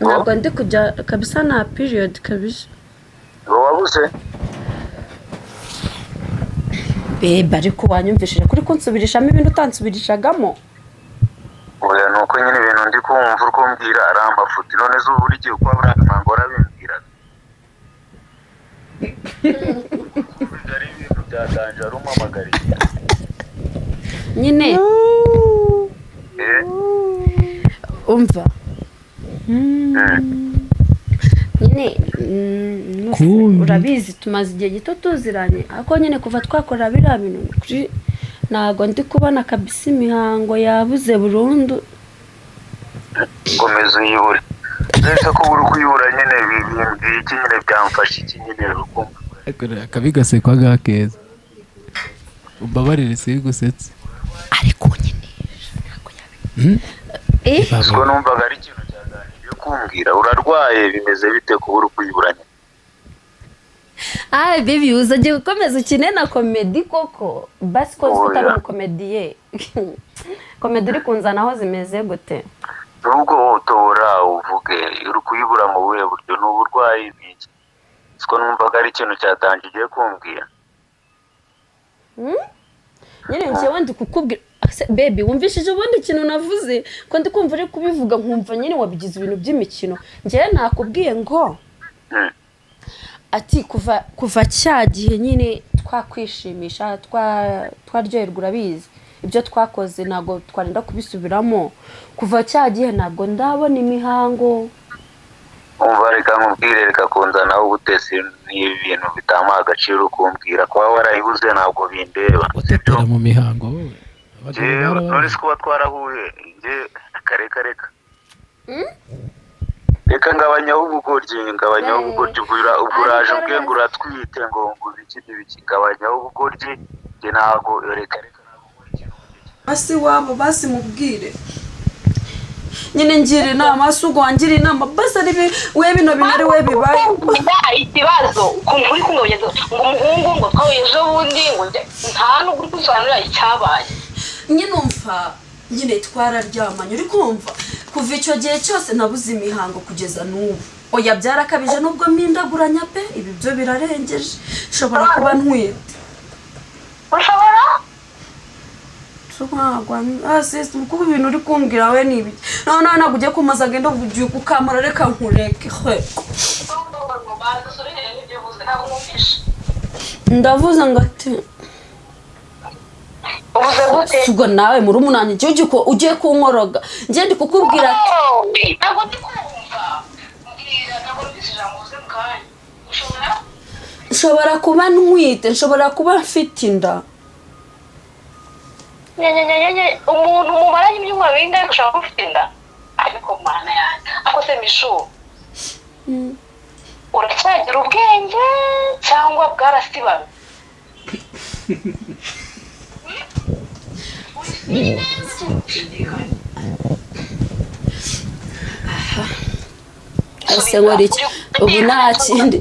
Ntabwo ndi kujya kabisa na period kabisa. Ngo wabuze? Bebe, ariko wanyumvishije kuri kunsubirishamo ibintu utansubirishagamo. Oya, ni uko nyine ibintu ndi kumva uri kumbwira ari amafuti. None se ubu buri gihe uko wabura ntabwo warabimbwiraga? Ibyo ari ibintu byatanje wari umpamagariye. Nyine. Eh? Umva nyine, Kumbi. Urabizi tumaze igihe gito tuziranye, ariko nyine kuva twakora biriya bintu kuri ntabwo ndi kubona kabisa, imihango yabuze burundu. Komeza uyibure. Mbese ko uri kuyibura nyine bimbwiye iki nyine? Byamfasha iki nyine ukumva? Akabi gasekwa gakeza, umbabarire singusetse. Ariko nyine ntabwo yabi eh. Ubwo numvaga ari ikintu cyaganiriye kumbwira, urarwaye, bimeze bite kuba uri kuyibura nyine? Ah baby, uzajya gukomeza ukine na comedy koko? Basi ko uzi ko utari Oya. umukomediye, comedy uri kunzanaho zimeze gute? Nubwo wotobora uvuge, uri kuyibura mu buhe buryo? Ni uburwayi? Ni iki? Siko numvaga ari ikintu cyatanje ugiye kumbwira. Nyine njyewe ndi kukubwira. Ase, baby, wumvishije ubundi ikintu navuze? Ko ndi kumva uri kubivuga nkumva nyine wabigize ibintu by'imikino. Njyewe nakubwiye ngo ati kuva cya gihe nyine twakwishimisha, twaryoherwa, urabizi ibyo twakoze ntabwo twarinda kubisubiramo, kuva cya gihe ntabwo ndabona imihango. Umva, reka nkubwire, reka kunzanaho ubutesi n'ibintu bitamuha agaciro. Kumbwira kuba warayibuze ntabwo bindeba. Utetera mu mihango wowe, abagabo Njyewe none barabaye. Se kuba twarahuye njye, reka reka reka, ngabanyaho ubugoryi, ngabanyaho ubugoryi. Ubwo uraje ubwe ngo uratwite, ngo ibiki n'ibiki, ngabanyaho ubugoryi. Njye ntabwo, reka reka, ntabwo nkora ikintu. Basi wabo, basi mubwire nyine, ngira inama. Si ubwo wangira inama basi ari we bino bintu ari we bibaye. Ikibazo ukuntu uri kungabanya ngo umuhungu ngo twahuye ejo bundi, ngo nta nubwo uri kunsobanurira icyabaye. Nyine umva, nyine twararyamanye, uri kumva, kuva icyo gihe cyose nabuze imihango kugeza n'ubu. Oya, byarakabije, nubwo mpindaguranya pe, ibi byo birarengeje, nshobora kuba ntwite. Ushobora? Kuko ibintu uri kumbwira we ni ibiki? Noneho ntabwo ugiye kumaza ngenda ugiye kukamara, reka nkureke he. Ndavuze ngo ati Uvuze gute? Ubwo nawe murumuna wanjye ugiye kunkoroga, njye ndi kukubwira ati Ntabwo ndi kumva, mbwira, ntabwo numvise ijambo uvuze mu kanya. Ushobora? Nshobora kuba ntwite, nshobora kuba mfite inda. Nyenyenyenyenye, umuntu mumaranye ibyumweru bingahe ushobora kuba ufite inda? Ariko Mana yanjye, ako se Mishu, uracyagira ubwenge cyangwa bwarasibamye? Ese nkora iki ubu? Nta kindi.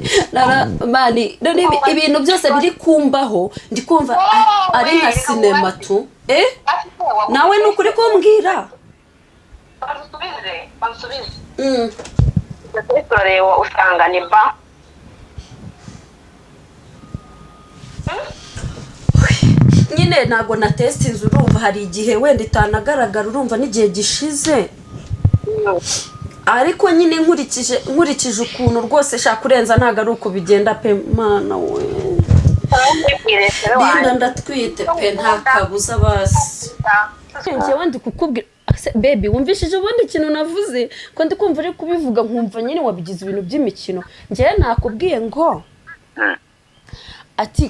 Mani, none ibintu byose biri kumbaho ndi kumva ari nka sinema tu. Eh, nawe ni ukuri kumbwira. Bansubize, bansubize. Turareba usanga ni ba Nyine ntabwo na testinze, urumva hari igihe wenda itanagaragara, urumva n'igihe gishize, ariko nyine nkurikije ukuntu rwose shaka kurenza, ntabwo ari uko bigenda pe. Mana we, Linda, ndatwite pe, nta kabuza. Basi njyewe ndi kukubwira. Ase, baby, wumvishije ubundi ikintu navuze? Ko ndi kumva uri kubivuga nkumva nyine wabigize ibintu by'imikino. Njyewe nakubwiye ngo ati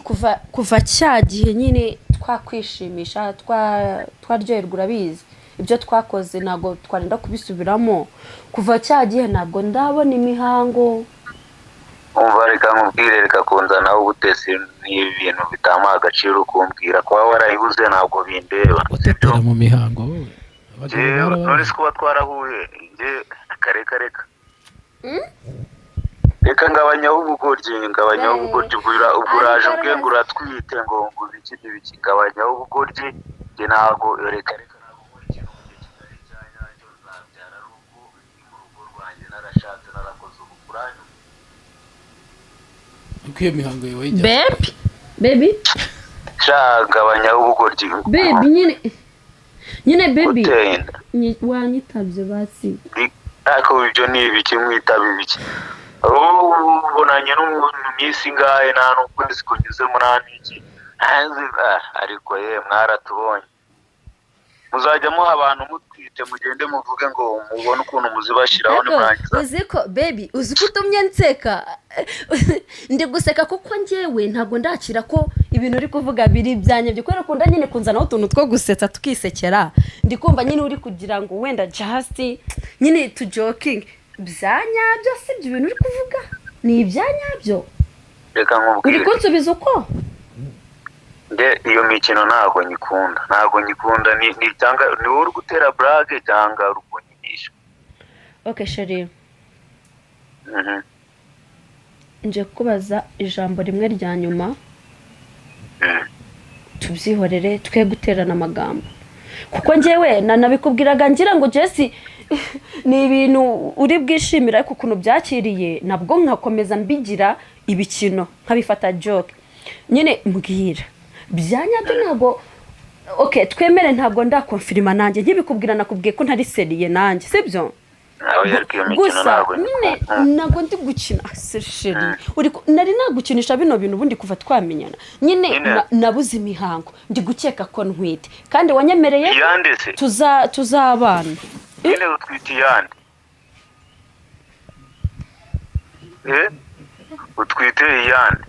kuva cya gihe nyine twakwishimisha, twaryoherwa, urabizi ibyo twakoze ntabwo twarinda kubisubiramo, kuva cya gihe ntabwo ndabona imihango. Umva, reka nkubwire, reka kunzanaho ubutesi n'ibintu bitamuha agaciro. Kumbwira kuba warayibuze ntabwo bindeba. Utetera mu mihango wowe, abagabo Njyewe none barabaye. Se kuba twarahuye njye, reka reka reka, ngabanyaho ubugoryi, ngabanyaho ubugoryi. Ubwo uraje ubwe ngo uratwite, ngo ibiki n'ibiki, ngabanyaho ubugoryi. Njye ntabwo, reka reka, ntabwo nkora ikintu mu gihe kitari icya nyacyo. Nzabyara ari uko ndi mu rugo rwanjye narashatse. Ko iyo mihango yawe ijya. Baby, baby. Sha, gabanya ubugoryi. Baby, nyine nyine, baby. Uteye inda. Wanyitabye basi. Ariko ibyo ni ibiki? Mwitaba ibiki? Ubu ubonanye n'umuntu mu minsi ingahe? Nta n'ukwezi kunyuzemo, nta n'iki. Ariko ye, mwaratubonye, muzajya muha abantu mutwite, mugende muvuge ngo mubone ukuntu muzibashyiraho. Ariko nimurangiza. Uzi ko, baby, uzi ko utumye nseka? Ndi guseka kuko njyewe ntabwo ndakira ko ibintu uri kuvuga biri ibyanjye, kubera ukunda nyine kunzanaho utuntu two gusetsa tukisekera. Ndi kumva nyine uri kugira ngo wenda just nyine tu joking. Bya nyabyo si ibyo bintu uri kuvuga ni ibya nyabyo? Reka Uri nkubwire. kunsubiza uko? Nde iyo mikino ntabwo nyikunda, ntabwo nyikunda. Ni cyangwa ni wowe uri gutera blague cyangwa uri kunyinisha. Okay chéri, nje kubaza ijambo rimwe rya nyuma. Tubyihorere, twe guterana amagambo, kuko njyewe nabikubwiraga ngira ngo Jesi ni ibintu uri bwishimire, ariko ukuntu byakiriye nabwo nkakomeza mbigira ibikino, nkabifata joke nyine. Mbwira bya nyabyo. Ntabwo, okay, twemere, ntabwo ndakonfirima nanjye. Nkibikubwira nakubwiye ko ntari sérieux nanjye, sibyo? Nawe, ariko iyo mikino Gusa ntabwo nyine nyikunda. Ntabwo ndi gukina se chéri. Nari nagukinisha bino bintu ubundi kuva twamenyana nyine? Nyine. Nabuze imihango, ndi gukeka ko ntwite, kandi wanyemereye ko Iyande se? tuzabana. Nyine utwite iyande? Utwite iyande?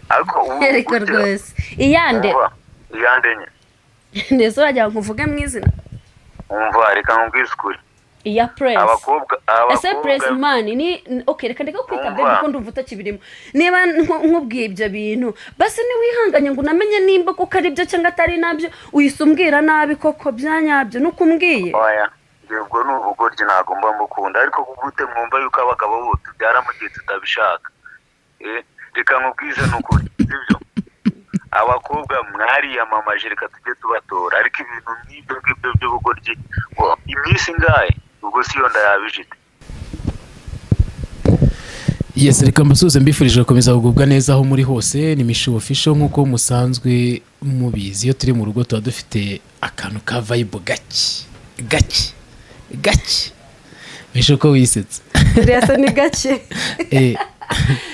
Ariko ubu Ariko rwose, iyande? Umva, iyande nyine. Ndetse uragira ngo nkuvuge mu izina? Umva, reka nkubwize ukuri. Iya Prince. Abakobwa Ese abakobwa Prince man ni okay, reka ndeka kwita Umva. baby ko ndumva utakibirimo. Niba nkubwiye ibyo bintu, basi niwihanganye ngo unamenye nimba koko ari byo cyangwa atari nabyo. Uhise umbwira nabi koko. Bya nyabyo nuko umbwiye? Oya, ubwo ni ubugoryi, ntabwo mba mukunda. Ariko gute mwumva yuko abagabo bo tubyara mu gihe tutabishaka? Reka nkubwize, ni ukuri, sibyo? Abakobwa mwariyamamaje, reka tujye tubatora. Ariko ibintu nk'ibyo ngibyo by'ubugoryi, ngo iminsi ingahe, ubwo si yo ndayabijite. Yes, reka mbasuhuze, mbifurije gukomeza kugubwa neza aho muri hose. Ni Mishu Official nk'uko musanzwe mubizi. Iyo turi mu rugo tuba dufite akantu ka vibe gake gake gake. Mishu, ko wisetse? Rero ni gake.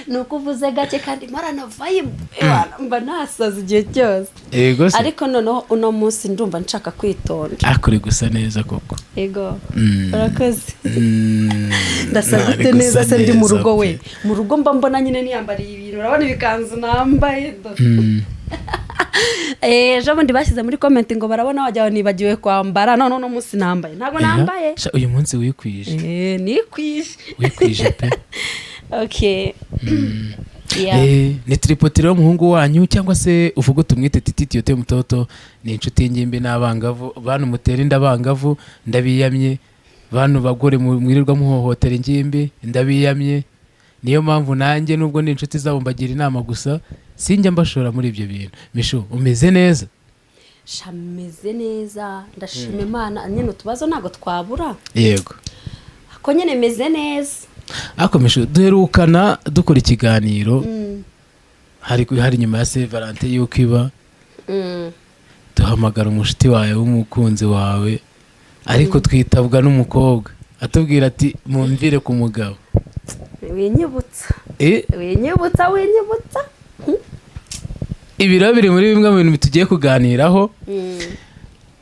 Ni uko uvuze gake, kandi marana vibe, mba nasaza igihe cyose. Yego se. Ariko noneho uno munsi ndumva nshaka kwitonda. Akuri gusa neza koko. Yego, urakoze. Ndasa Ntari gute? Neza gusa se ndi mu neza rugo we? pe. Mu rugo mba mbona nyine niyambariye ibintu, urabona ibikanzu nambaye do. Ejo bundi bashyize muri comment ngo barabona wagira ngo nibagiwe kwambara. None uno munsi nambaye, ntabwo nambaye. Sha, uyu munsi wikwije. Nikwije. Wikwije pe. Okay. Yeah. Ni tripotero w'umuhungu wanyu, cyangwa se uvuga tumwite Titi Tiyote Mutoto. Ni inshuti y'ingimbi n'abangavu. Bantu mutera inda abangavu, ndabiyamye. Bantu bagore mwirirwa muhohotera ingimbi, ndabiyamye. Niyo mpamvu nanjye nubwo ni inshuti zabo mbagira inama gusa, sinjya mbashora muri ibyo bintu. Mishu, umeze neza? Sha, meze neza, ndashima Imana. Nyine utubazo ntabwo twabura, ko nyine meze neza. Ariko Mishu, duherukana dukora ikiganiro hari nyuma ya Saint Valentin yuko iba, duhamagara umushuti wawe w'umukunzi wawe, ariko twitabwa n'umukobwa atubwira ati mumvire ku mugabo. Winyibutsa. Winyibutsa, winyibutsa. Ibi rero biri muri bimwe mu bintu tugiye kuganiraho.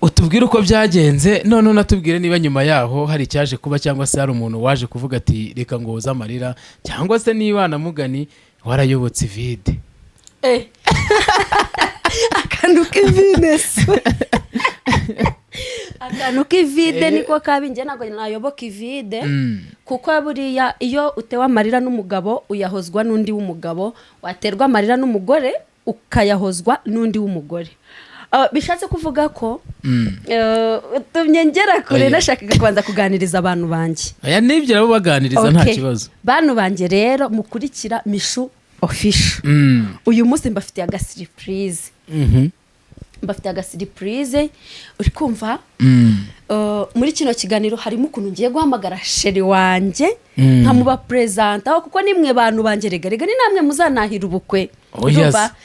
Utubwire uko byagenze, none unatubwire niba nyuma yaho hari icyaje kuba, cyangwa se hari umuntu waje kuvuga ati reka ngo woze amarira, cyangwa se niba namugani warayobotse ivide. Akantu k'ivide se? Akantu k'ivide niko kabi. Njye ntabwo nayoboka ivide, kuko buriya iyo utewe amarira n'umugabo uyahozwa n'undi w'umugabo, waterwa amarira n'umugore ukayahozwa n'undi w'umugore. Bishatse kuvuga ko utumye ngera kure. Oya. Nashakaga kubanza kuganiriza abantu banjye. Aya nibyo, nabo baganiriza nta Okay. kibazo. Bantu banjye rero mukurikira Mishu Official, uyu munsi mbafitiye agasurprise. Mbafite agasurprise, uri kumva? Muri kino kiganiro harimo ukuntu ngiye guhamagara chéri wanjye, nkamubaperezantaho, kuko nimwe bantu banjye. Rega rega, ni namwe muzanahira ubukwe. Oh, yes. Urumva?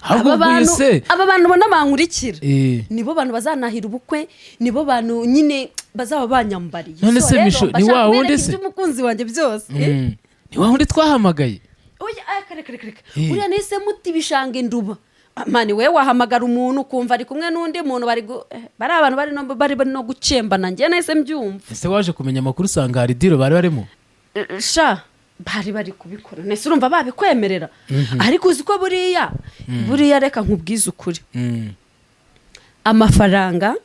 Ahubwo aba bantu ubwo se- aba bantu ubona bankurikira, nibo bantu bazanahira ubukwe, nibo bantu nyine bazaba banyambariye. None So se rero, Mishu, ni bashaka wa wundi kubereka se? iby'umukunzi wanjye byose. Ni wa wundi twahamagaye? Oya, aya, kare kare kare. Uriya nahise muti ibishanga induba. Mani we, wahamagara umuntu ukumva ari kumwe n'undi muntu, bari bari abantu bari no gucembana, njye nahise mbyumva. Ese waje kumenya amakuru usanga hari deal bari barimo? Sha, bari kubikora nese urumva babikwemerera? Ariko uzi ko buriya reka nkubwize ukuri, amafaranga,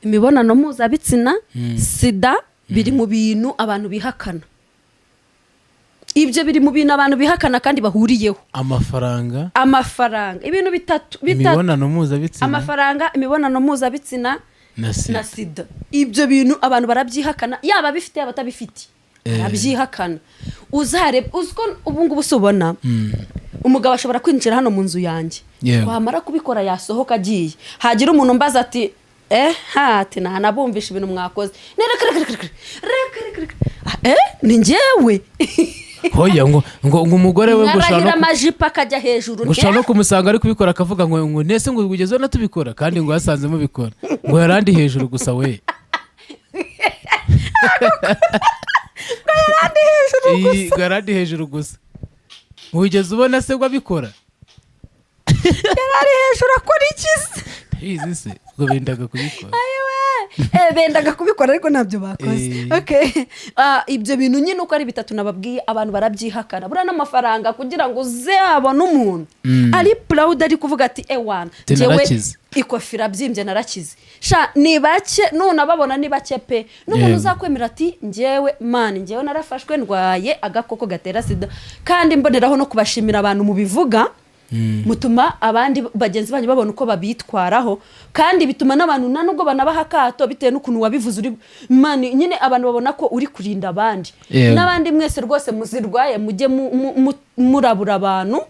imibonano mpuzabitsina, sida, biri mu bintu abantu bihakana. Ibyo biri mu bintu abantu bihakana kandi bahuriyeho. Amafaranga? Amafaranga, ibintu bitatu bitatu. Imibonano mpuzabitsina? Amafaranga, imibonano mpuzabitsina na na sida. Sida. Ibyo bintu abantu barabyihakana, yaba abifite yaba atabifite, barabyihakana. Uzarebe, uzi ko ubu ngubu se ubona umugabo ashobora kwinjira hano mu nzu yanjye, wamara kubikora yasohoka agiye, hagira umuntu umbaza ati eh ha, ati ntanabumvisha ibintu mwakoze. Ne, reka reka reka reka reka reka reka. Ah, ni njyewe. Hoya, ngo umugore we ngo ushobora nkarahira no ku- amajipo akajya hejuru. ngo ushobora no kumusanga ari kubikora, akavuga ngo nese ngo ugezeho na tubikora, kandi ngo yasanze mubikora, ngo yarandi hejuru gusa we. Ngo yarandi hejuru gusa. Ngo yarandi hejuru gusa, ngo wigeze ubona se ngo abikora? Yari ari hejuru akora iki se? Ndabizi se, ngo bendaga kubikora. Ayiwe, bendaga kubikora ariko ntabyo bakoze. Okay. Ah, ibyo bintu nyine uko ari bitatu nababwiye, abantu barabyihakana. Buriya n'amafaranga, kugira ngo uzabone umuntu ari proud, ari kuvuga ati ewana, Ati njyewe narakize. ikofi irabyimbye, narakize. Sha, ni bake, nunababona ni bake pe. N'umuntu uzakwemera ati njyewe man, njyewe narafashwe, ndwaye agakoko gatera sida. Kandi mboneraho no kubashimira abantu mubivuga, mutuma abandi bagenzi banyu babona uko babitwaraho, kandi bituma n'abantu nta nubwo banabaha akato bitewe n'ukuntu wabivuze uri man nyine, abantu babona ko uri kurinda abandi. N'abandi mwese rwose muzirwaye, mujye murabura abantu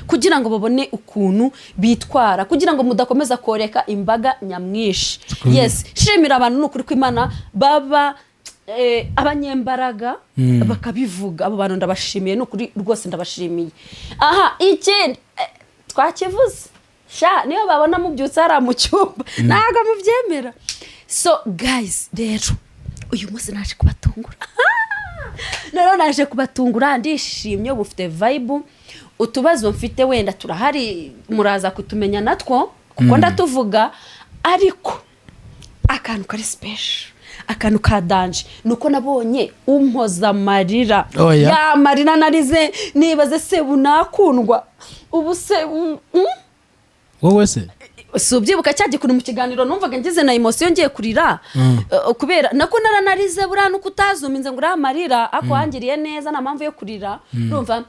kugira ngo babone ukuntu bitwara, kugira ngo mudakomeza koreka imbaga nyamwinshi. Yes, shimira abantu ni ukuri kw'Imana baba abanyembaraga bakabivuga. Abo bantu ndabashimiye, ni ukuri rwose ndabashimiye. Aha ikindi, twakivuze sha, niyo babona mubyutse hariya mu cyumba ntabwo mubyemera. So guys, rero uyu munsi naje kubatungura, rero naje kubatungura, ndishimye, bufite vibe. Utubazo mfite wenda turahari, muraza kutumenya natwo kuko ndatuvuga, ariko akantu kari special, akantu ka danger, ni uko nabonye umpoza amarira. Oya. Ya marira narize nibaze se bunakundwa ubu se Wowe se? Si ubyibuka cya gikuntu mu kiganiro numvaga ngize na émotion, ngiye kurira? Kubera nako naranarize. Buriya nuko utazuminze ngo uriya amarira ako wangiriye neza, nta mpamvu yo kurira, urumva?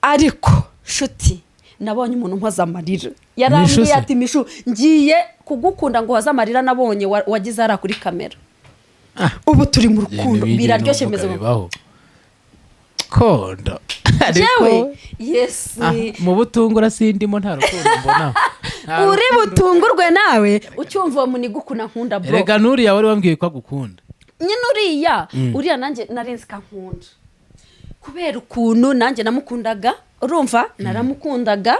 Ariko shuti, nabonye umuntu umpoza amarira, yarambwiye Mishu se? ati Mishu, ngiye kugukunda ngo uhoze amarira nabonye wagize hariya kuri kamera. Ubu turi mu rukundo, biraryoshye, bimeze bibaho kondo. Jewe, yes. Ah, mu butungura sindimo, nta rukundo mbona. Nta Uri rukundo. butungurwe nawe ucyumva uwo muniga ukuntu ankunda, bro. Erega n'uriya wari wambwiye ko agukunda. Nyine uriya nanjye narinzi ko ankunda kubera ukuntu nanjye namukundaga, urumva, naramukundaga.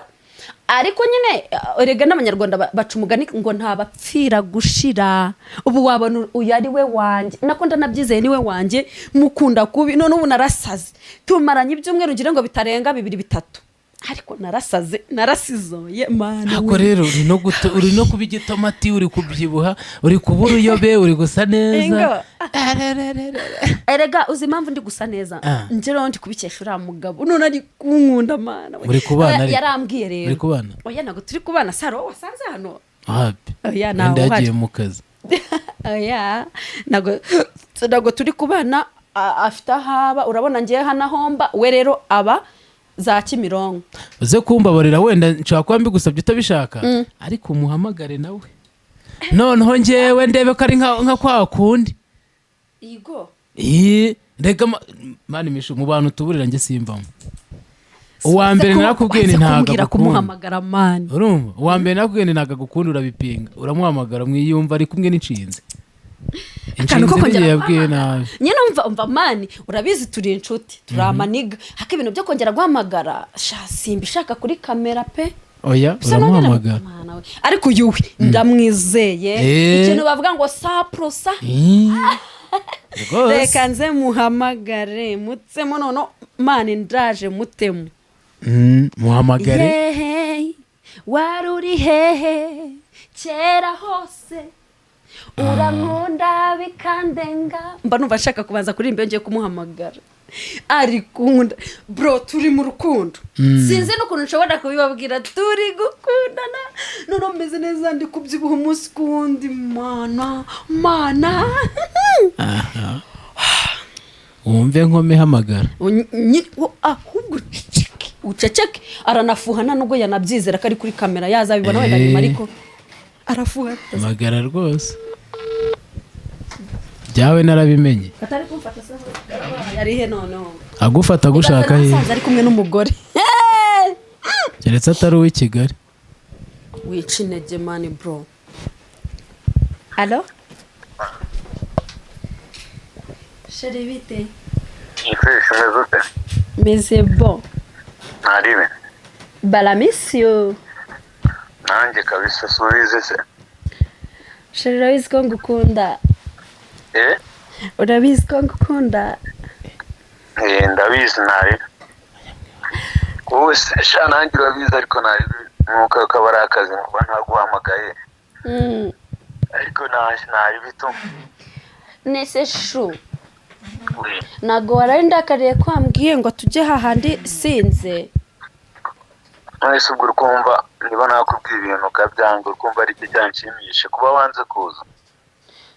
Ariko nyine erega n'Abanyarwanda baca umugani ngo ntabapfira gushira. Ubu wabona uyu ari we wanjye, nako ndanabyizeye ni we wanjye, mukunda kubi. None ubu narasaze, tumaranye ibyumweru ngira ngo bitarenga bibiri bitatu, ariko narasaze, narasizoye, mana Ariko we. rero uri no kuba igitomati, uri kubyibuha, uri kuba uruyobe, uri gusa neza. Ingo. Ararararara. Erega uzi impamvu ndi gusa neza? Ah. Njye rero ndi kubikesha uriya mugabo, none ari kunkunda, mana we. Muri kubana ariko? Yarambwiye rero. Muri kubana? Oya, ntabwo turi kubana. Saro wasanze hano? Wapi. Oya, Wenda ntawe yagiye uhari. mu kazi. Oya, ntabwo turi kubana. Afite aho aba, urabona ngewe hano ahomba, we rero aba za Kimironko. Uze kumbabarira, wenda nshobora kuba mbigusabye utabishaka, ariko umuhamagare nawe, noneho njyewe ndebe ko ari nka kwa kundi. Igo. Ii, rega mani Mishu, mu bantu tuburira njye simvamo. Uwa mbere narakubwiye ni ntago kumbwira agukunda. Kumuhamagara man. Urumva, uwa mbere nakubwiye ni ntago agukunda, urabipinga, uramuhamagara, mwiyumva ari kumwe n'inshinzi. Akantu ko Inshinzi kongera n'igihe yabwiye guhamagara. nabi. Nyine umva man, urabizi turi inshuti, turi amaniga, ariko ibintu byo kongera guhamagara sha simba ishaka kuri kamera pe. Oya. Bisa nongera Uramuhamagara. Mwana we. Ariko uyu we ndamwizeye. Ikintu bavuga ngo saprosa. Rwose. Reka nze muhamagare mutsemo noneho man, ndaje mutemo. Muhamagare. Yehe, wari uri hehe kera hose? Urankunda bikandenga. Mba numva nshaka kubanza kuririmba iyo ngiye kumuhamagara. Ari kunkunda bro, turi mu rukundo, sinzi n'ukuntu nshobora kubibabwira. Turi gukundana noneho meze neza, ndi kubyibuha umunsi ku wundi, mana mana. Aha. Wumve nkome hamagara. Ahubwo uceceke, uceceke. Aranafuha, nta nubwo yanabyizera ko ari kuri kamera, yazabibona wenda nyuma, ariko arafuha. Hamagara rwose, byawe narabimenye. Atari kumfata se? Yari he noneho? Agufata agushaka he? Nasanze ari kumwe n'umugore. Keretse atari uw'i Kigali. Wica intege man, bro. Allo chéri, bite? Fresh, umeze ute? Meze bon. Ntaribe. Baramisiyo. Nanjye kabisa, subize se. Chéri, urabizi ko ngukunda. Eh. Urabizi ko ngukunda. Eh, ndabizi, ntari wowe se sha, nanjye urabizi, ariko ntari nuko akaba ari akazi nkuba ntaguhamagaye. Ariko ntari bito. Nese chou, ntabwo waraye ndakariye ko wambwiye ngo tujye hahandi sinze? None se ubwo urikumva niba nakubwiye ibintu ukabyanga, urikumva ari cyo cyanshimisha kuba wanze kuza?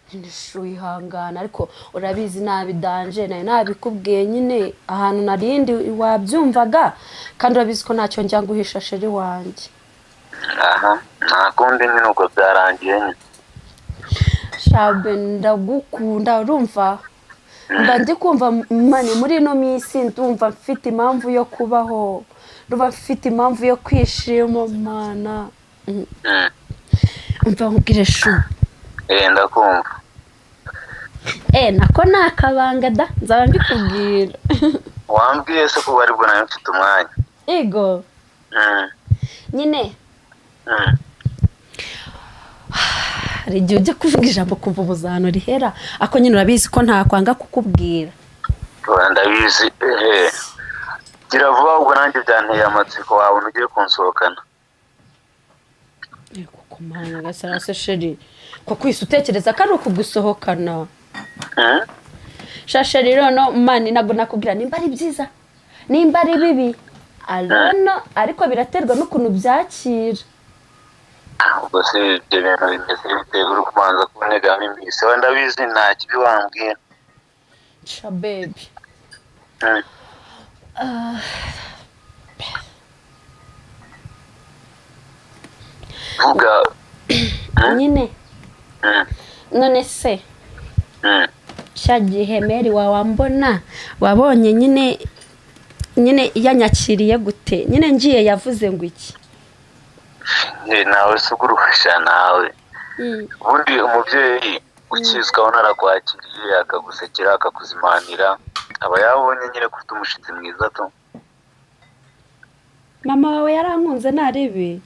Chou, ihangana, ariko urabizi nabi danje nayo nabikubwiye nyine ahantu narindi wabyumvaga, kandi urabizi ko ntacyo njya nguhisha, chéri wanjye. Aha, nta kundi nyine, ubwo byarangiye nyine. Shabe, ndagukunda, urumva mba ndi kumva man, muri ino minsi ndumva mfite impamvu yo kubaho, ndumva mfite impamvu yo kwishima mana. Umva nkubwire chou. Eh, ndakumva. Eh, nako ni akabanga da, nzaba mbikubwira. Wambwiye se ko aribwo nawe mfite umwanya? Ego. Nyine hari igihe ujya kuvuga ijambo kumva ubuzano rihera, ariko nyine urabizi ko ntakwanga kukubwira. Oya, ndabizi ehe, gira vuba ahubwo, nanjye byanteye amatsiko, wabona ugiye kunsohokana. Kuko mana gasara se chéri, ko kwisi utekereza ko ari ukugusohokana? Sha chéri, noneho man, ntabwo nakubwira nimba ari byiza nimba ari bibi arono, ariko biraterwa n'ukuntu byakira. Ubwo se ibyo bintu bimeze bite uri kubanza kuntegamo iminsi? Wenda ndabizi, nta kibi wambwira. Sha baby. Vuga. Nyine none se cya gihe mère wawambona wabonye nyine yanyakiriye gute? Nyine ngiye yavuze ngo iki? Eh, nawe se uguruhusha nawe. Ubundi umubyeyi ukizi ukabona arakwakiriye, akagusekera, akakuzimanira, aba yabonye nyine ko ufite umushyitsi mwiza tu. Mama wawe yarankunze ntarebe.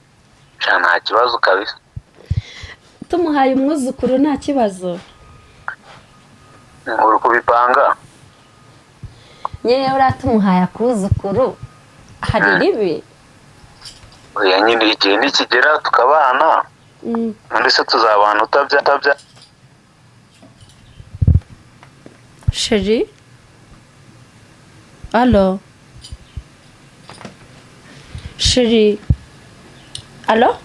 Sha, nta kibazo kabisa. Tumuhaye umwuzukuru nta kibazo? Uri kubipanga. Nyine uriya tumuhaye akuzukuru hari ribi? Oya nyine, igihe nikigera tukabana. Undi se tuzabana utabya Chéri, allo chéri, allo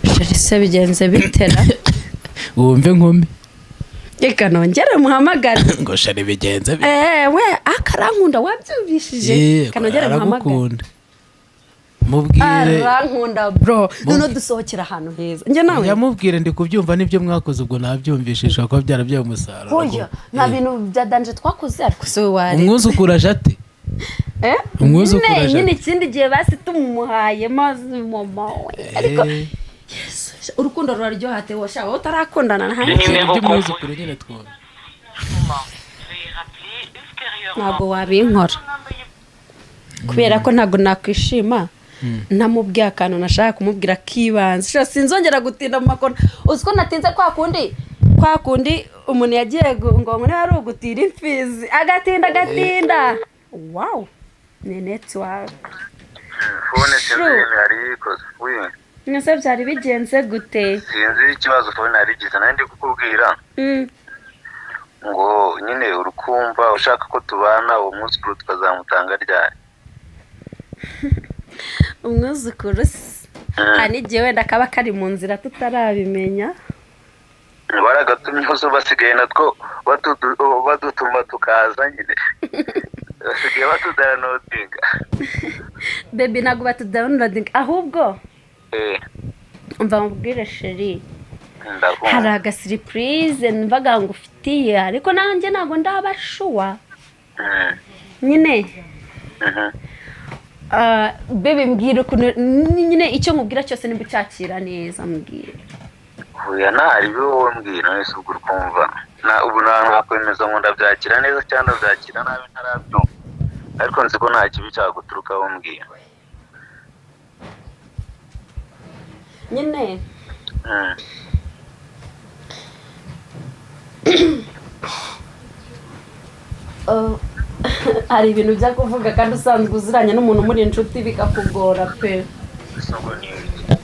chéri, se bigenze bitera? Wumve nkumi. Reka nongere muhamagare. Ngo chéri bigenze bite? Eee we, akarankunda, wabyumvishije? Eh, Kanongere muhamagare. aragukunda, mubwire. Arankunda bro, noneho dusohokera ahantu heza njye nawe. Yamubwire, ndi kubyumva n'ibyo mwakoze, ubwo nabyumvishije kuba byarabyaye umusaruro. Hoya, nta bintu bya danger twakoze, ariko se we wari Umwuzukuru aje ate? Eh? Umwuzukuru Nyine- aje. Nyine ikindi gihe basi tumuhaye maze mama we, ariko Eh, Yesu, urukundo ruraryoha Theo. Sha, wowe utarakundana nta ibintu by'umwuzukuru nyine twumva. Ntabwo wabinkora, kubera ko ntabwo nakwishima ntamubwiye akantu nashaka kumubwira k'ibanze. Sha, sinzongera gutinda mu makona. Uzi ko natinze kwa kundi, kwa kundi umuntu yagiye ngo niba ari ugutira imfizi, agatinda agatinda. Wow, ni network. Phone sinzi Sure. ibintu yari yikoze wi. Mwese byari bigenze gute? Sinzi ikibazo phone yari igize. Nari ndi kukubwira ngo nyine urukumva ushaka ko tubana, uwo mwuzukuru tukazamutanga ryari? Umwuzukuru se hari n'igihe wenda kaba kari mu nzira tutarabimenya. Baragatumye hose, basigaye natwo badutuma tukaza nyine, basigaye batudownloadinga. Baby, ntabwo batudownloadinga, ahubwo Eh. umva mubwire, chéri. Ndakumva. Hari agasurprise mvaga ngo ufitiye, ariko nanjye ntabwo ndaba sure. Nyine ah, baby, mbwira ukuntu nyine icyo nkubwira cyose nimba ucyakira neza, mbwira. Oya, ntari ibyo wowe mbwira nese. Ubwo urukumva na ubu nta nakwemeza ngo ndabyakira neza cyangwa ndabyakira nabi ntarabyumva, ariko nzi ko nta kibi cyaguturukaho mbwira. Nyine hari ibintu byo kuvuga kandi usanzwe uziranye n'umuntu muri inshuti bikakugora pe. Ese ubwo ni ibiki?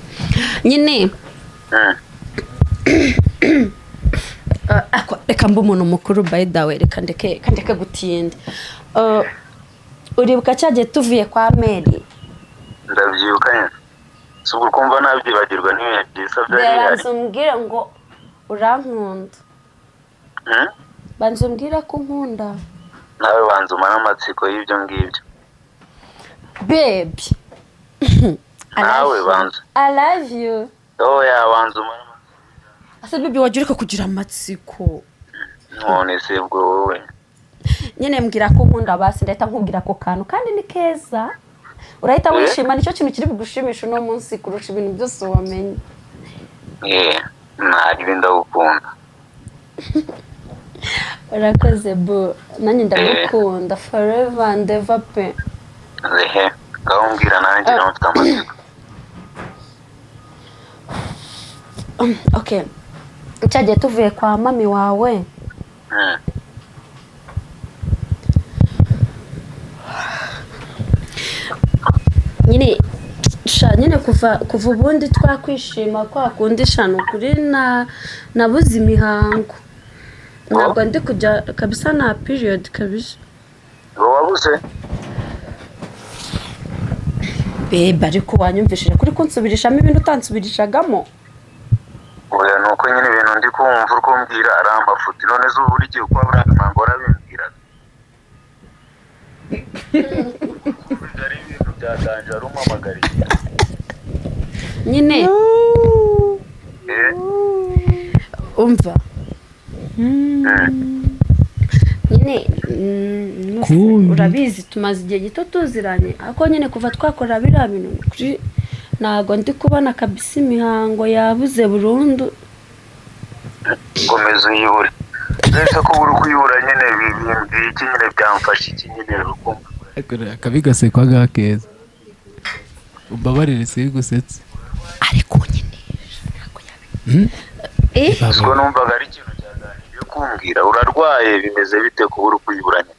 Nyine reka mbe umuntu mukuru. By the way, reka ndeke, reka ndeke gutinda. Uribuka cya gihe tuvuye kwa Mary? Ndabyibuka nyine. Si ubwo kumva nabyibagirwa? N'ibihe byiza byari bihari. Banza umbwire ngo urankunda. Banza umbwire ko unkunda. Nawe banza umare amatsiko y'ibyo ngibyo. Baby. Nawe banza. I love you. Oya, banza umare amatsiko. Ase baby, wajya ureka kugira amatsiko? None se ubwo wowe? Nyine mbwira ko unkunda basi, ndahita nkubwira ako kantu kandi ni keza, urahita Eh? wishima. Nicyo kintu kiri bugushimisha uno munsi kurusha ibintu byose wamenye. Eh, nta ndagukunda. Urakoze bu, nanjye ndagukunda forever and ever pe. Ehe, ngaho mbwira nanjye nawe mfite amatsiko. Okay, cyagiye tuvuye kwa mami wawe, nyine sha, nyine kuva ubundi twakwishima kwa kundi, sha, ni ukuri na nabuze imihango, ntabwo ndi kujya kabisa na period kabisa. Ngo wabuze? Babe, ariko wanyumvishije kuri kunsubirishamo ibintu utansubirishagamo. Oya, ni uko nyine ibintu ndi kumva uri kumbwira ari amafuti. None se ubu buri gihe uko wabura imihango warabimbwiraga? Ari ibintu byatanje wari umpamagariye. Nyine Eh? Umva nyine, Kumbi. urabizi tumaze igihe gito tuziranye, ariko nyine kuva twakora biriya bintu, ni ukuri ntabwo ndi kubona kabisa, imihango yabuze burundu. Komeza uyibure. Mbese ko uri kuyibura nyine bimbwiye iki nyine? Byamfasha iki nyine ukumva? Akabi gasekwa ga keza, umbabarire singusetse. Ariko nyine ntabwo yabi eh. Ubwo numvaga ari ikintu cyaganiriye kumbwira. Urarwaye? Bimeze bite kuba uri kuyibura nyine?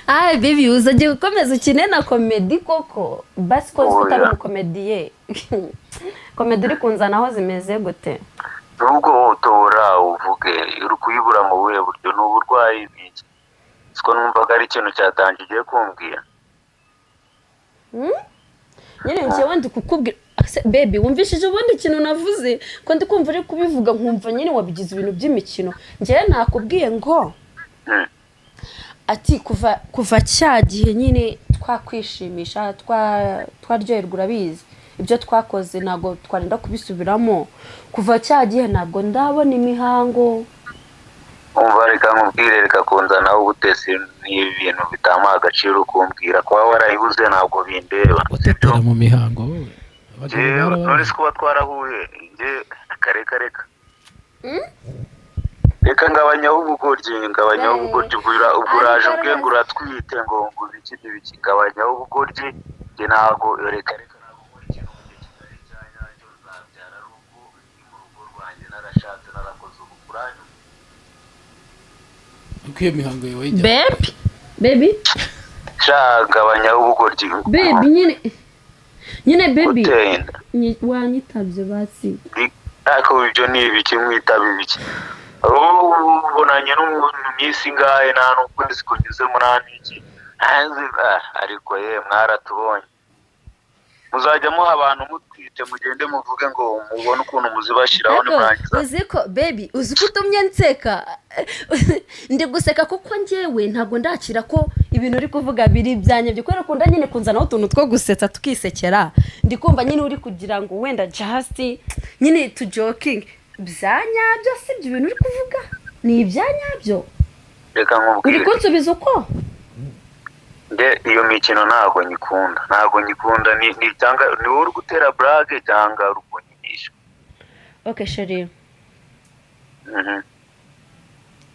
Ah baby, uzajya gukomeza ukine na comedy koko? Basi ko uzi ko utari Oya. umukomediye, comedy uri kunzanaho zimeze gute? Nubwo wotobora uvuge, uri kuyibura mu buhe buryo? Ni uburwayi bw'iki? Siko numvaga ari ikintu cyatangiye ugiye kumbwira. Nyine njyewe ndi kukubwira. Ase, baby, wumvishije ubundi ikintu navuze ko ndi kumva uri kubivuga nkumva nyine wabigize ibintu by'imikino? Njyewe nakubwiye ngo ati kuva cya gihe nyine twakwishimisha, twaryoherwa, urabizi ibyo twakoze ntabwo twarinda kubisubiramo, kuva cya gihe ntabwo ndabona imihango. Umva. Umva, reka nkubwire, reka kunzanaho ubutesi n'ibintu bitamuha agaciro. Kumbwira kuba warayibuze ntabwo bindeba. Utetera mu mihango wowe, abagabo Njyewe barabaye. None se kuba twarahuye njye, reka reka reka, ngabanyaho ubugoryi, ngabanyaho ubugoryi. Ubwo uraje ubwe ngo uratwite, ngo ibiki n'ibiki, ngabanyaho ubugoryi. Njye ntabwo, reka reka, ntabwo nkora ikintu mu gihe kitari icya nyacyo. Nzabyara ari uko ndi mu rugo rwanjye, narashatse, narakoze ubukuranyu. Uko iyo mihango yawe ijya? Baby, baby. Sha, ngabanyaho ubugoryi. Baby, nyine nyine, baby. Uteye inda. Wanyitabye basi. Ariko ibyo ni ibiki? Mwitaba ibiki? Ubu ubonanye n'umuntu mu minsi ingahe? Nta n'ukwezi kunyuzemo, nta n'iki. Ntazi, ariko ye mwaratubonye, muzajya muha abantu mutwite, mugende muvuge ngo mubone ukuntu muzibashyiraho. Ariko nimurangiza. Uzi ko, baby, uzi ko utumye nseka? Ndi guseka kuko njyewe ntabwo ndakira ko ibintu uri kuvuga biri ibyanjye, kubera ukunda nyine kunzanaho utuntu two gusetsa tukisekera. Ndi kumva nyine uri kugira ngo wenda just nyine tu joking. Bya nyabyo si ibyo bintu uri kuvuga ni ibya nyabyo? Reka Uri nkubwire. kunsubiza uko? Nde iyo mikino ntabwo nyikunda, ntabwo nyikunda. Ni cyangwa ni wowe uri gutera blague cyangwa uri kunyinisha. Ok chéri.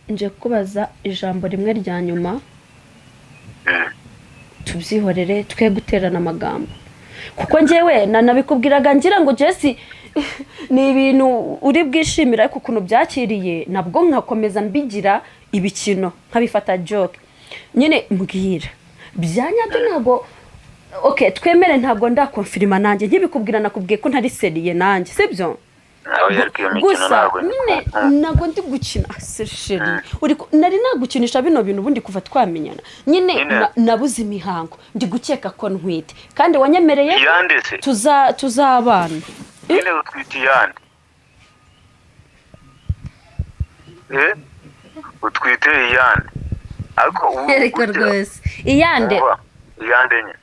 Nje kubaza ijambo rimwe rya nyuma. Tubyihorere, twe guterana amagambo, kuko njyewe nabikubwiraga ngira ngo Jesi ni ibintu uri bwishimire, ariko ukuntu byakiriye nabwo nkakomeza mbigira ibikino, nkabifata joke nyine. Mbwira bya nyabyo. Ntabwo, ok, twemere, ntabwo ndakonfirima nanjye nkibikubwira nakubwiye ko ntari sérieux nanjye, sibyo? Nawe, ariko iyo mikino Gusa ntabwo nyine nyikunda. Ntabwo ndi gukina se chéri, nari nagukinisha bino bintu ubundi kuva twamenyana nyine. Nyine. Nabuze imihango, ndi gukeka ko ntwite, kandi wanyemereye ko Iyande se? Tuzabana. Nyine utwite iyande? Utwite iyande? Ariko ubu Ariko rwose, iyande? Umva, iyande nyine.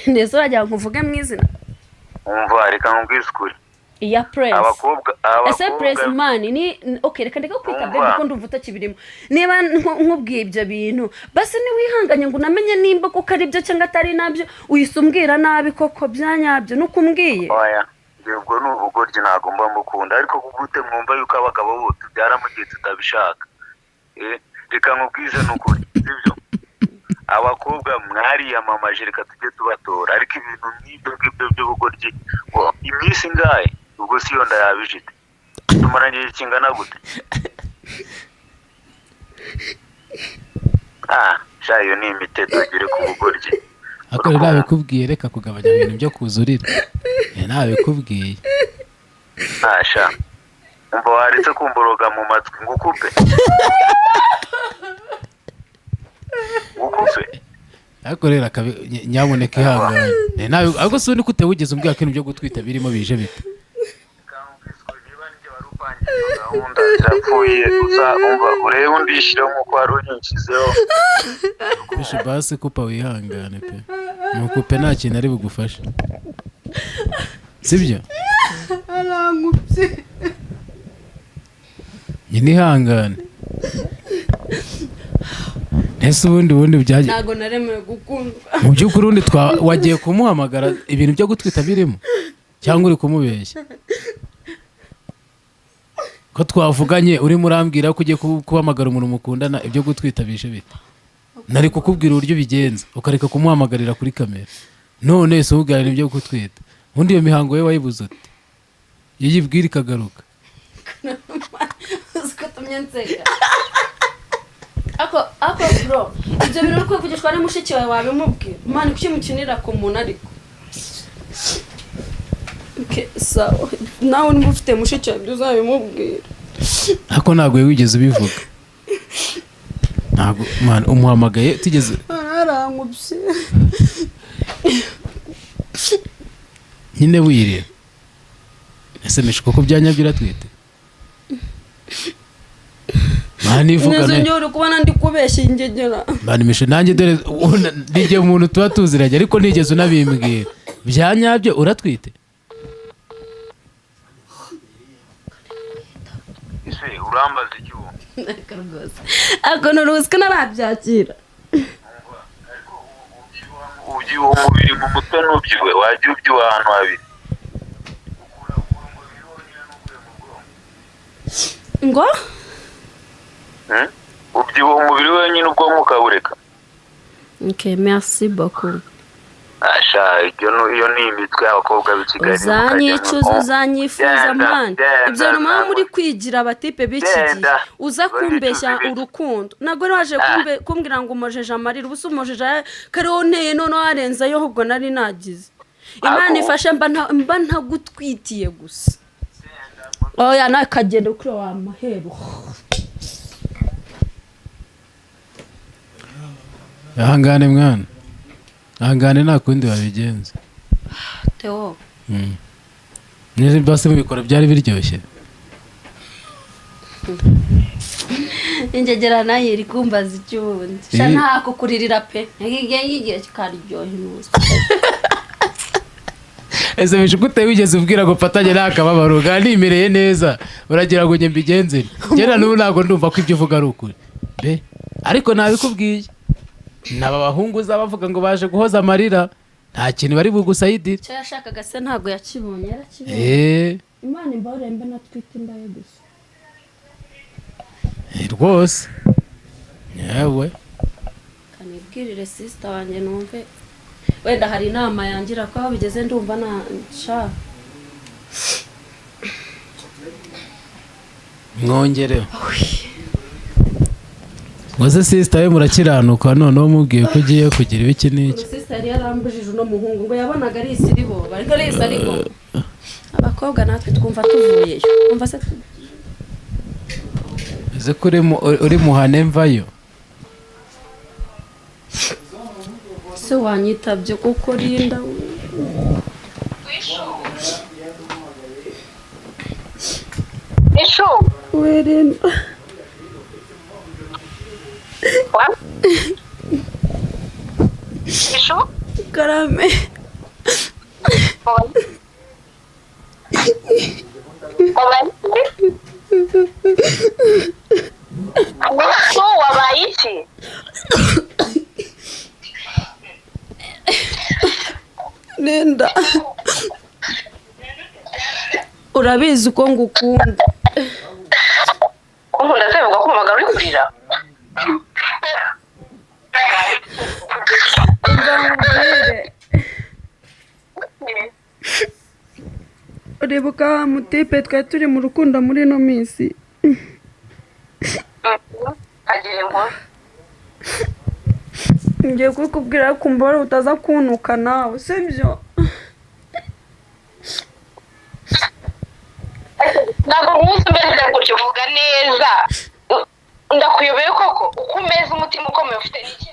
Ndetse uragira ngo nkuvuge mu izina? Umva, reka nkubwize ukuri. Iya Prince. Abakobwa Ese Prince, abakobwa man, ni ok, reka ndeka kwita Umva. baby ko ndumva utakibirimo. Niba nkubwiye ibyo bintu, basi niwihanganye ngo unamenye nimba kuko ari byo cyangwa atari nabyo, uhise umbwira nabi. Koko bya nyabyo nuko umbwiye? Oya, njye ubwo ni ubugoryi, ntabwo mba mbukunda. Ariko gute mwumva yuko abagabo bo tubyara mu gihe tutabishaka? Reka nkubwize ni ukuri, sibyo? Abakobwa mwariyamamaje, reka tujye tubatora, ariko ibintu nk'ibyo ngibyo by'ubugoryi, ngo iminsi ingahe? Ubwo si yo nda yabijite? Tumaranye igihe kingana gute? Sha, iyo ni imiteto, ugere ku bugoryi. Ariko rero nabikubwiye, reka kugabanya ibintu byo kuzurira. Nabikubwiye. Ntasha, umva, waretse kumboroga mu matwi ngo ukupe, ngukupe. Ariko rero nyamuneka ihangane. Ariko si ubundi ko utawugeze umbwira ko ibintu byo gutwita birimo bije bite? Gahunda zirapfuye gusa. Umva, urebe undi yishyireho nk'uko wari unyishyizeho. Bishe basi, kupa wihangane pe, nukupe nta kintu ari bugufashe, sibyo? Arankubye. Nyine ihangane. Ese ubundi byagiye? Ntabwo naremewe gukundwa. Mu by'ukuri ubundi wagiye kumuhamagara ibintu byo gutwita birimo, cyangwa uri kumubeshya? Ko twavuganye urimo urambwira ko ugiye guhamagara umuntu mukundana, ibyo gutwita bije bite? Nari kukubwira uburyo ubigenza ukareka kumuhamagarira kuri kamera. None se ubwira ibyo gutwita, ubundi iyo mihango ye wayibuze ute? Iyo uyibwira ikagaruka. Uzi ko utumye nseka? Ako bro, ibyo bintu uri kwivugishwa na mushiki wawe, wabimubwira man? Kuki mukinira ku muntu? Ariko okay, sawa, nawe niba ufite mushiki wawe ibyo uzabimubwira. Ariko ntabwo wigeze ubivuga, ntabwo man umuhamagaye tugeze. Arankubye. Nyine wirira. Ese mishuko ko byanyabyo uratwite man, Neza. ivugane. Njyewe uri kubona ndi kubeshya ingegera? Man mishu, nanjye dore nijye umuntu tuba tuziranye, ariko nigeze unabimbwira. Bya nyabyo uratwite? Ese urambaza iki ubu? Rwose ariko nturuzi ko narabyakira. Ubyibuha umubiri mu mutwe ntubyibuhe, wajya ubyibuha ahantu habiri. Ngo Ubyibuha umubiri wenyine, ubwonko ukabureka. Ok, merci beaucoup. Asha, iyo ni imitwe y'abakobwa b'i Kigali. Uzanyicuza, uzanyifuza Genda, mani. genda, Ibyo bintu muba ntabwo. muri kwigira abatipe b'iki gihe, Genda. uza kumbeshya Uzanyicuza ibiki? urukundo. Ntabwo wari waje kumbwira ngo umojeje amarira, ubu se umojeje kariho nteye, noneho harenzeyo ahubwo nari nagize Imana ifashe mba ntagutwitiye gusa. Oya, nawe kagenda kuri wa mahero. Ihangane mwana, ihangane, nta kundi wabigenza. Theo. Niba se mubikora byari biryoshye? Ingegera nayo iri kumbaza icy'ubundi sha. Ntako kuririra pe, ngiye kikaryoha inuza. Ese bishuko uteye wigeze ubwira ngo mfatanye n'akababaro nimereye neza, uragira ngo njye mbigenze nte? Njye n'ubu ntabwo ndumva ko ibyo uvuga ari ukuri be, ariko nabikubwiye n'aba bahungu uzabavuga ngo baje guhoza amarira, nta kintu bari bugusayidire. Icyo yashakaga se ntabwo yakibonye? Yarakibonye. Imana imbabarire mbe natwite inda ye gusa. Rwose yewe. Kanibwirire sister wanjye numve wenda hari inama yangira, ko aho bigeze ndumva na sha. Mwongereho ngo se sister we murakiranuka, noneho mubwiye ko ugiye kugira ibiki n'iki? Sister yari yarambujije uno muhungu, ngo yabonaga ari isiribo, ariko ari isi, ariko abakobwa natwe twumva tuvuyeyo, twumva se Uzi ko uri muhane mvayo. Se wanyitabye kuko rinda. Ishu. Wirinda. Wa? Ishu. Karame. Wabaye iki? Ishu, wabaye iki? Linda, urabizi ko ngukunda. Kunkunda se bivuga ko umpamagara uri kurira? Umva nkubwire, uribuka wa mutipe twari turi mu rukundo muri ino minsi? Agira inkuru. Ngiye kubikubwira ariko umbabarire utaza kuntuka nawe, sibyo? Ntabwo nkuzi umeze gutyo, uvuga neza. Ndakuyobeye koko, uko umeze, umutima ukomeye ufite ni iki?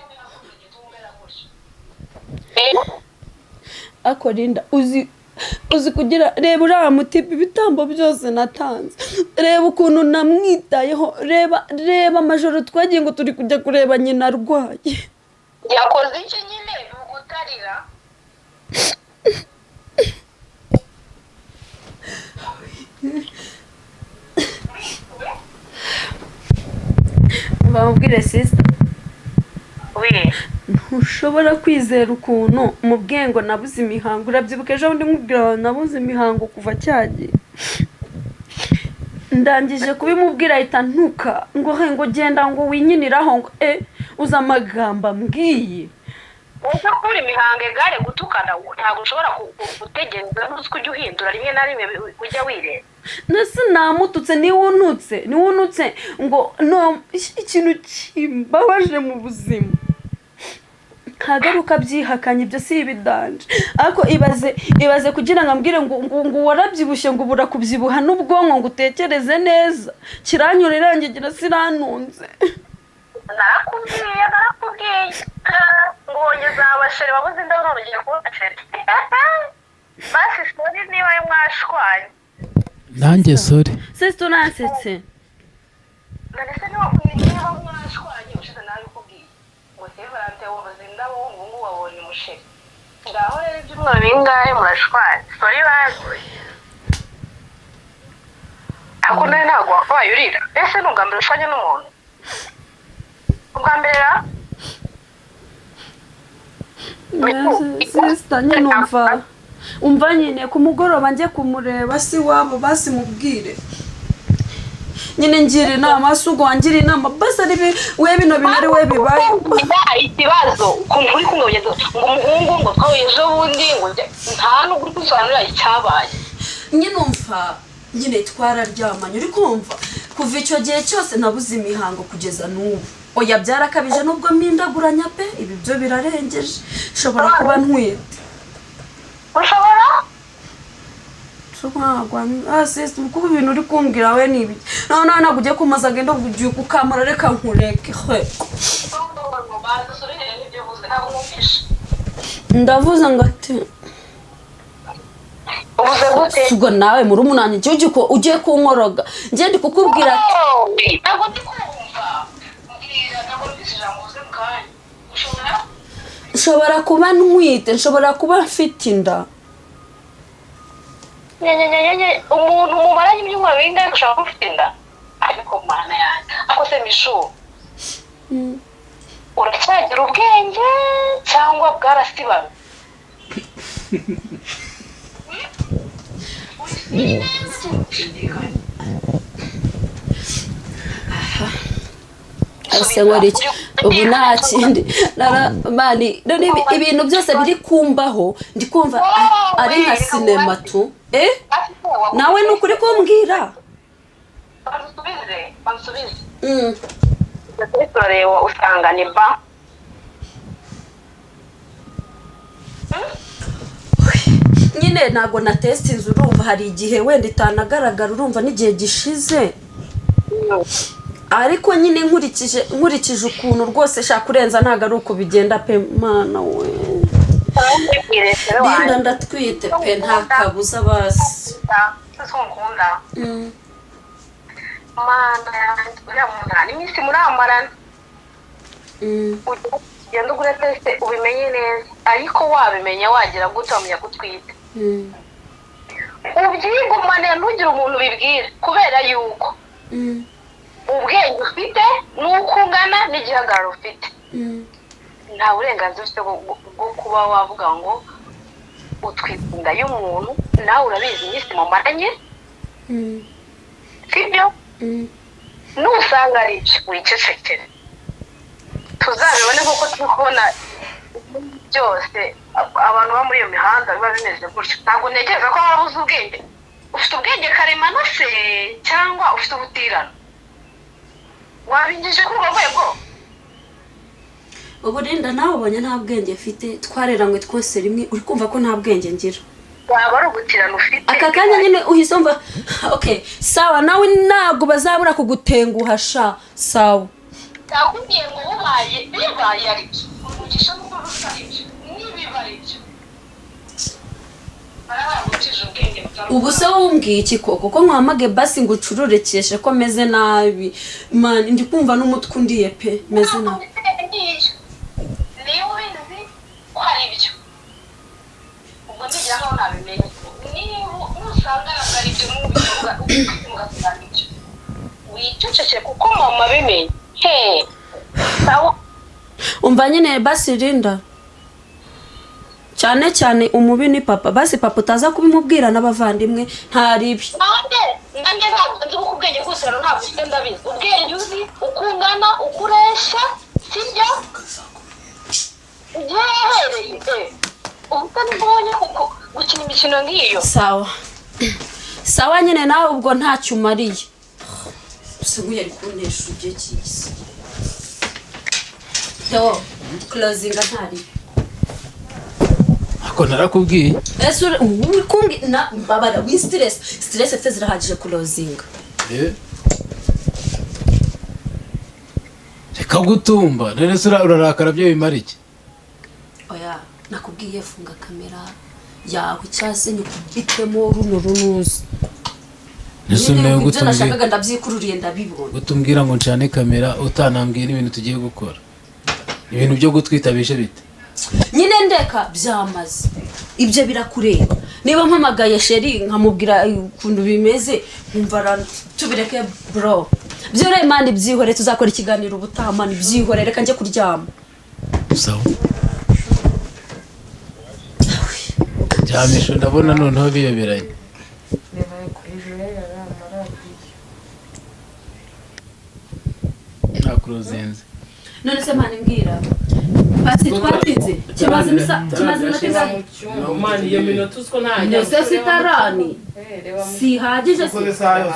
Ariko Linda, uzi kugira, reba uriya mutipe, ibitambo byose natanze, reba ukuntu namwitayeho, reba amajoro twagiye ngo turi kujya kureba nyina arwaye. Yakoze iki nyine bugutarira? Bamubwire sister. We. Ntushobora kwizera ukuntu mubwiye ngo nabuze imihango. Urabyibuka ejo bundi nkubwira ngo nabuze imihango kuva cyagiye? Ndangije kubimubwira ahita ntuka ngo he, ngo genda, ngo winyiniraho, ngo uzi amagambo ambwiye? Uza kubura imihango egare gutukana, ntabwo ushobora gutegereza ntuzi ko ujya uhindura rimwe na rimwe ujya wireba. Nese namututse? Niwe untutse ngo no ikintu kimbabaje mu buzima ntagaruka byihakanye, ibyo si ibidanje. Ariko ibaze kugira ngo ambwire ngo warabyibushye, ngo ubura kubyibuha n'ubwonko ngo utekereze neza. Kiranyura irangigira siranunze. Narakubwiye ngo wongeze abasheri wabuze indabo, none ugiye kubona sheri. Basi sorry niba mwashwanye. Nanjye sorry. Sister, uransetse. None se niba mwashwanye, ushize nabikubwiye ngo Sevalante wabuze indabo, ubu ngubu wabonye umusheri, ngaho rero ibyumweru bingahe murashwanye? Sorry baguye. Ariko nawe ntabwo wakabaye urira. Ese ni ubwa mbere ushwanye n'umuntu? Ubwa mbere ra? Sister, nyine umva nyine ku mugoroba njye kumureba si wabo, basi mubwire nyine, ngira inama. Si ubwo wangira inama basi, ari we bino bintu ari we bibaye. Ikibazo ukuntu uri kumwe ngo umuhungu ngo twahuye ejo bundi, ngo nta nubwo uri kusobanurira icyabaye. Nyine umva, nyine twararyamanye, uri kumva, kuva icyo gihe cyose nabuze imihango kugeza n'ubu. Oya, byarakabije, nubwo mpindaguranya pe, ibi byo birarengeje, nshobora kuba ntwite. Ushobora? Kuko ibintu uri kumbwira we ni ibiki? Noneho ntabwo ugiye kumaza, ngenda ugiye ukamura, reka nkureke he. Ndavuze ngo ati Ubuze gute? Ubwo nawe murumuna wanjye ugiye kunkoroga, njye ndi kukubwira ati Ntabwo ndi kumva, mbwira, ntabwo numvise ijambo uvuze mu kanya. Ushobora? Nshobora kuba ntwite, nshobora kuba mfite inda. Nyenyenyenye, umuntu mumaranye ibyumweru bingahe ushobora kuba ufite inda? Ariko Mana yanjye, ako se Mishu, uracyagira ubwenge cyangwa bwarasibamye? Ese nkora iki ubu? Nta kindi. Mani, none ibintu byose biri kumbaho ndi kumva ari nka sinema tu. Eh, nawe ni ukuri kumbwira. Bansubize, bansubize. Mm. Turareba usanga ni ba Nyine ntabwo na testinze, urumva hari igihe wenda itanagaragara, urumva n'igihe gishize, ariko nyine nkurikije ukuntu rwose shaka kurenza, ntabwo ari uko bigenda pe. Mana we, Linda, ndatwite pe, nta kabuza basi. Nkunda. Mana yanjye, uriya muntu nta n'iminsi muramarana. Ugenda ugure test ubimenye neza, ariko wabimenya wagira gute, wamenya ko utwite, ubyigumane, ntugire umuntu ubibwira, kubera yuko ubwenge ufite n'uko ungana n'igihagararo ufite, nta burenganzira ufite bwo kuba wavuga ngo utwite inda y'umuntu. Nawe urabizi iminsi mumaranye, sibyo? Nusanga ari ibyo, wicecekere, tuzabibone, kuko turi kubona byose abantu bo muri iyo mihanda biba bimeze gutyo. Ntabwo ntekereza ko waba uzi ubwenge. Ufite ubwenge karemano se cyangwa ufite ubutirano wabinjije kuri urwo rwego? Ubu Linda, nawe ubonye nta bwenge mfite, twareranywe twose rimwe, uri kumva ko nta bwenge ngira. Waba ari ubutirano ufite. Aka kanya nyine uhise umva. Okay, sawa, nawe ntabwo bazabura kugutenguha sha, sawa. Nakubwiye ngo bubaye bibaye ari byo, umugisha n'ubwo ari byo, nibiba ari byo, barabagutije ubwenge butari Ubu se wumbwiye iki koko, ko nkwamage basi ngo ucururekeshe ko meze nabi? Man, ndi kumva n'umutwe undiye pe, meze nabi. Niba ubizi ko ari byo, ubwo ndigira nkaho nabimenye. Niba nusanga ntabwo ari byo, nubivuga mugasanga ibyo, wiceceke, kuko mama abimenye he, sawa. Umva nyine basi Linda, cyane cyane umubi ni papa. Basi papa utaza kubimubwira n'abavandimwe, ntaribi. Nanjye ntabwo nzi, kuko ubwenge bwose rero ntabwo ufite, ndabizi. Ubwenge uzi uko ungana, uko ureshya, sibyo? Igihe yahereye ubu utabibonye, kuko gukina imikino nk'iyo. Sawa sawa, nyine nawe ubwo ntacyo umariye. Gusa nk'uyu ari kuntesha igihe cy'isi. Theo, closinga, ntaribi. Ako narakubwiye. Ese uri kumbwi na mbabara wi stress mfite zirahagije, closinga. Eh. Reka gutumba none se, urarakara byo bimara iki? Oya, nakubwiye funga kamera yawe cyangwa se nyikubitemo runo runuzi. Ese Nyine nawe ibyo gutumbwira nashakaga ndabyikururiye, ndabibona. Gutumbwira ngo ncane kamera, utanambwiye n'ibintu tugiye gukora, ibintu byo gutwita bishe bite? Nyine ndeka, byamaze, ibyo birakureba. Niba mpamagaye chéri nkamubwira ukuntu bimeze, nkumva tubireke bro, byore man, byihore, tuzakora ikiganiro ubutaha man, byihore, reka njye kuryama. Sawa, ryamisho, ndabona noneho biyoberanye. Reba hejuru y'aya maradiyo. Nta kuruzinze. None se man, mbwira pasi, twatinze, kimaze kimaze iminota ingahe? Mu cyumba. Man, iyo minota uziko ntajya Ndetse sitarani Reba mu sihagije se? Isaha yose.